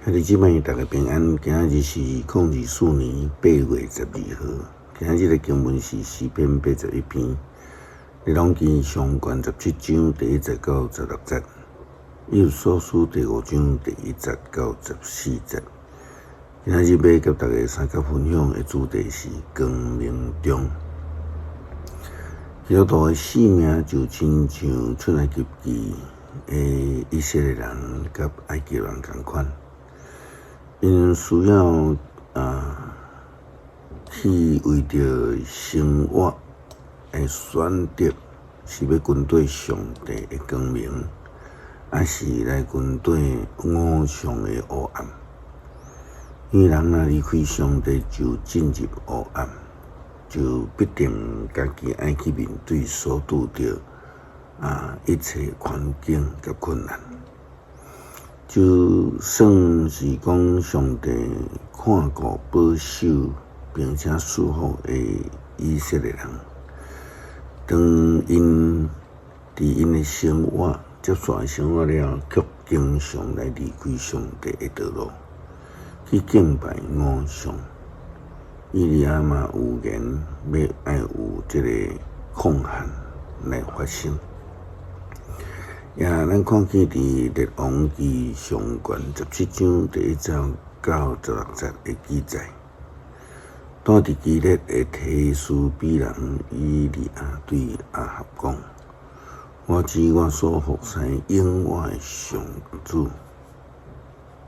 兄弟姊妹，大家平安。今仔日是2024年8月12號。今仔日的經文是詩篇81篇，列王紀上卷17章第1節到16節，以弗所書第5章第1節到14節。今仔日欲佮大家相佮分享的主題是光明中。基督徒的性命就親像出埃及記的以色列人佮埃及人仝款。𪜶需要去為著生活的選擇，是欲跟綴上帝的光明，抑是來跟綴偶像的黑暗？因為人若離開上帝，就進入黑暗，就必定家己愛去面對所拄著一切環境佮困難。就算是講上帝看顧保守並且賜福的以色列人，當𪜶佇𪜶的生活接續生活了，卻經常來離開上帝的道路，去敬拜偶像。以利亞嘛預言欲愛有這个曠旱來發生。也咱看見佇列王紀上卷17章第1節到16節的記載，住佇基列的提斯比人以利亞對亞哈講：我指我所服侍永活的上主，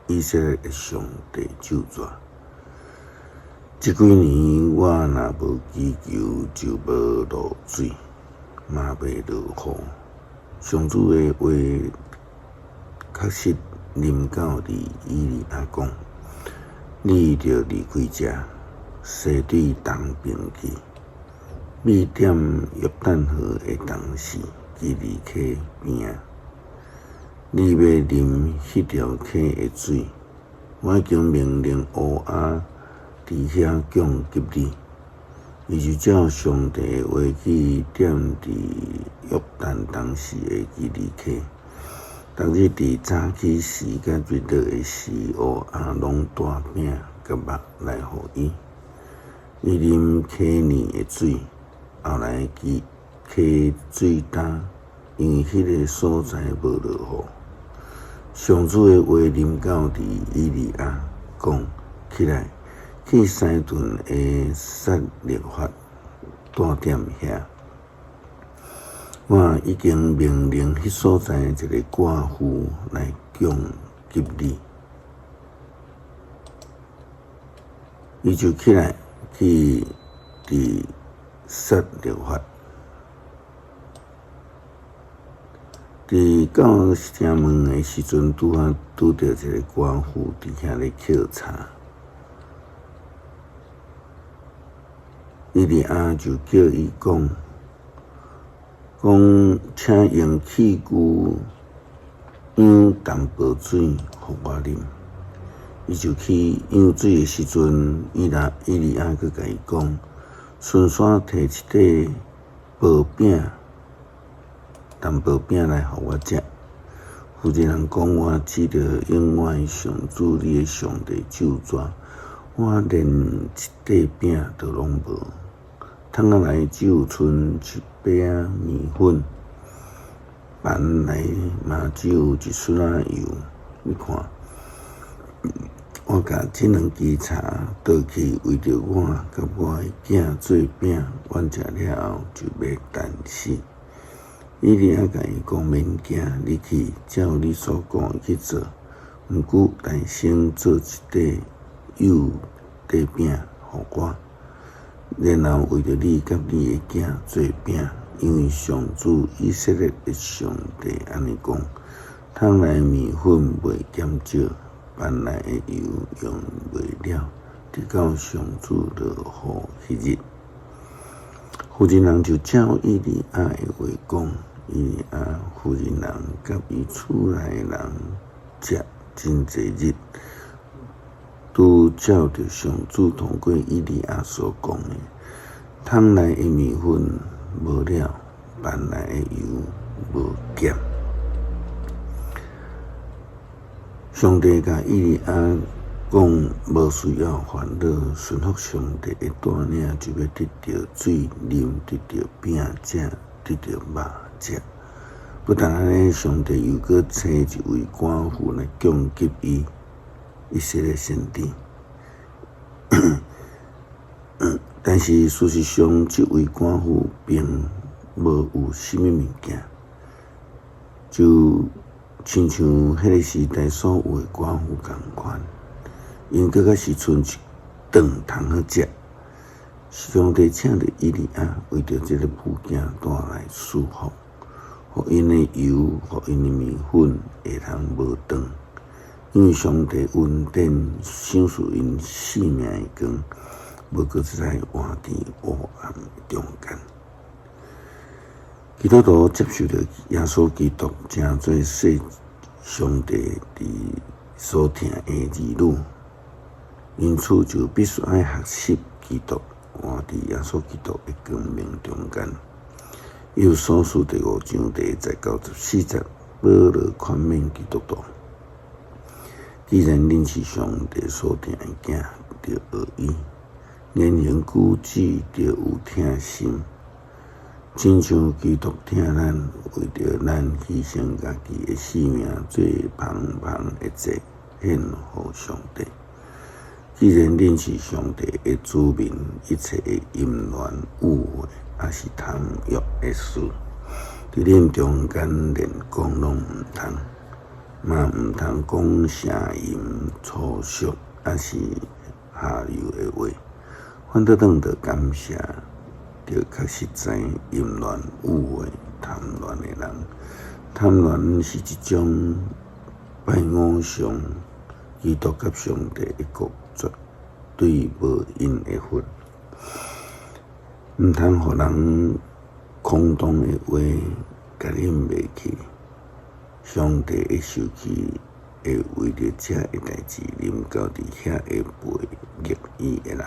以色列的上帝咒詛。這幾年我若無祈求，就無落水，嘛袂落雨。上主的話確實臨到佇以利亞講：你著離開這，西對東爿去，覕踮約旦河的東勢基利溪邊仔。你欲啉彼條溪的水，我已經命令烏鴉佇遐供給你。伊就照上帝的話去踮佇約旦東勢的基利溪。逐日佇早起時佮日落的時，烏鴉攏帶餅佮肉來予伊。伊啉溪裡的水，後來溪水焦，因為彼个所在無落雨。上主的話臨到佇以利亞，講：起來，去西頓的撒勒法，住踮遐。我已經命令彼所在一个寡婦來供給你。伊就起來去佇撒勒法，佇到城門的時陣，拄仔拄著一个寡婦佇遐咧抾柴。以利亞就叫伊講：講，請用器具舀淡薄水予我啉。伊就去舀水的時陣，以利亞閣共伊講：順紲提一塊薄餅，淡薄餅來予我食。婦人講：我指著永活的上主，你的上帝咒詛，我連一塊餅都攏無，桶仔內只有賰一杯仔麵粉，盤內嘛只有一絲仔油。你看，我共這兩支柴倒去，為著我佮我的囝做餅，阮食了後就欲等死。以利亞共伊講：免驚，你去照你所講的去做。毋過，但先做一塊幼塊餅予我，然後為著你佮你的囝做餅，因為上主以色列的上帝按呢講：桶內麵粉袂減少，盤內的油用袂了，直到上主落雨彼日。婦人人就照以利亞的話講，以利亞婦人人佮伊厝內的人食真濟日，拄照著上主透過以利亞所講的，桶內的麵粉無了，盤內的油無減。上帝共以利亞講，無需要煩惱，順服上帝的帶領，就欲得著水啉，得著餅食，得著肉食。不但按呢，上帝又閣差一位寡婦來供給伊以色列先知。但是事實上，這位寡婦並無有啥物物件，就親像彼个時代所有的寡婦仝款，𪜶閣較是賰一頓通好食。上帝請著以利亞為著這个婦囝帶來祝福，予𪜶的油，予𪜶的麵粉會通無斷，因為上帝恩典賞賜𪜶性命的光，無閣再活佇黑暗中間。基督徒接受著耶穌基督，成做世上帝佇所疼的兒女，因此就必須愛學習基督，活佇耶穌基督的光明中間。以弗所書第五章第10到14節，保羅勸勉基督徒：既然恁是上帝所疼的囝，著學伊，言行舉止著有疼心，親像基督疼咱，為著咱犧牲家己的性命，做芳香的祭，獻予上帝。既然恁是上帝的子民，一切的淫亂污穢，抑是貪欲的事，佇恁中間連講攏毋通，嘛毋通講邪淫粗俗，抑是下流的話。反倒當著感謝，著確實在淫亂污穢貪戀的人。貪戀是一種拜偶像，基督佮上帝的國絕對無𪜶的份。毋通予人空洞的話共恁迷去。上帝的受氣會為著這个代誌臨到佇遐個背逆伊的人，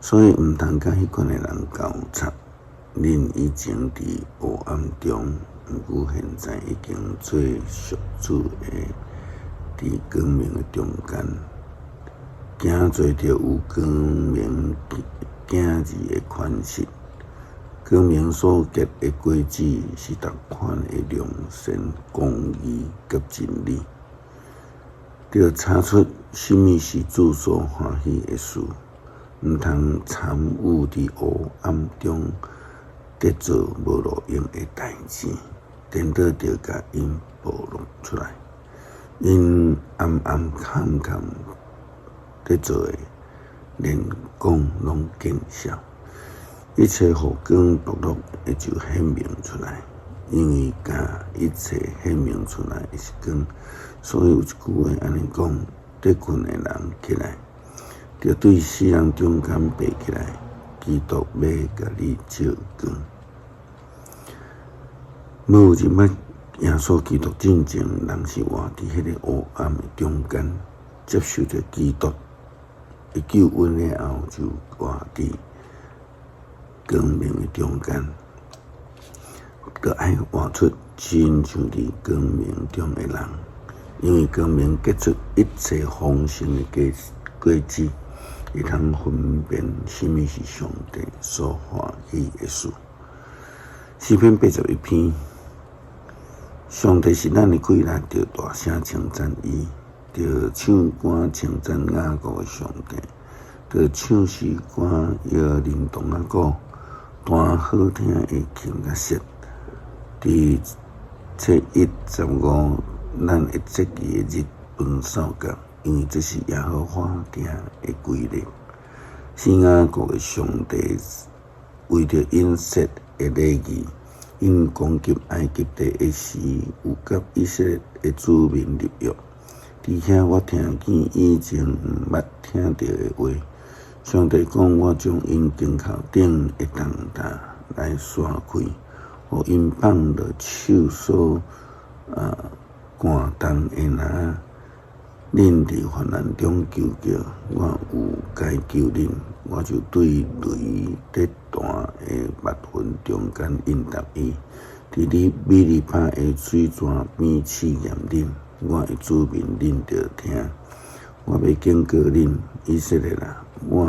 所以毋通佮彼款的人交雜。恁以前佇黑暗中，毋過現在已經做屬主的，佇光明的中間，行做著有光明囝兒的款式。光明所結的果子是逐款的良善、公義佮真理。著查出啥物是主所歡喜的事，毋通參與佇黑暗中佇做無路用的代誌，顛倒著共𪜶暴露出來。𪜶暗暗崁崁佇做的，連講攏見笑。一切予光暴露的就顯明出來，因為共一切顯明出來的是光，所以有一句話按呢講：佇睏的人起來，著對死人中間爬起來，基督欲共你照光。無有認捌耶穌基督進前，人是活佇彼个黑暗的中間，接受著基督的救恩了後，就活佇光明的中間，著愛活出親像佇光明中的人，因為光明結出一切豐盛的果子，會通分辨啥物是上帝所歡喜的事。詩篇81篇，上帝是咱的氣力，著大聲稱讚伊，著唱歌稱讚雅各的上帝，著唱詩歌搖琳琅仔鼓，彈好聽的琴佮瑟。佇初一十五，咱的節期的日飯掃角，因為這是耶和華定的規例。是雅各的上帝為著𪜶設的禮儀，𪜶攻擊埃及地的時，有佮以色列的子民立約。佇遐我聽見以前毋捌聽著的話。上帝講：我將𪜶肩胛頂的重擔來徙開，予𪜶放落手所扛重的籃。恁佇患難中求叫，我有解救恁，我就對雷佇彈的密雲中間應答伊，佇你米利巴的水泉邊試驗恁。我的子民，恁著聽。我欲警告恁，以色列啊！我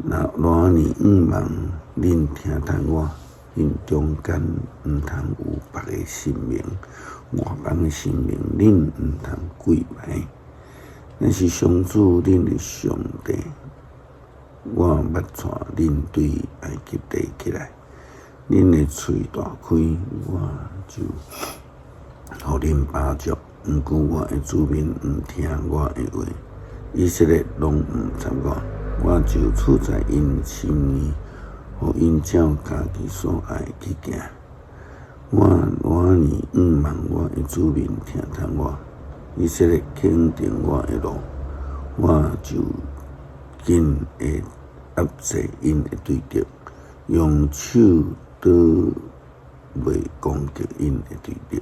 若偌爾向望恁聽趁我，恁中間毋通有別个神明，外邦的神明恁毋通跪拜。咱是上主恁的上帝，我捌帶恁對埃及地起來，恁的喙大開，我就予恁飽足。毋過我的子民毋聽我的話，以色列攏毋插我，我就處在𪜶心意，予𪜶照家己所愛去行。我偌爾向望我的子民聽趁我，以色列肯定我的路，我就緊會壓制𪜶的對敵，用手擋袂攻擊𪜶的對敵。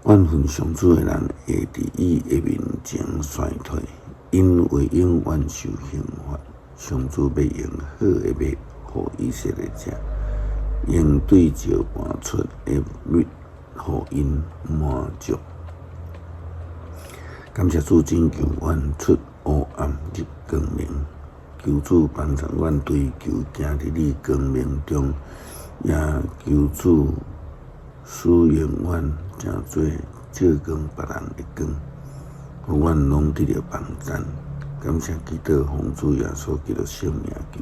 怨恨上主的人會佇伊的面前衰退，𪜶會永遠受刑罰。上主欲用好的物予以色列食，用對石盤出的蜜予𪜶滿足。感謝主拯救阮出黑暗入光明，求主幫助阮追求行佇你光明中，也求主使用阮成做照光別人的光，予阮攏得著幫贊。感謝祈禱，奉主耶穌基督聖名求。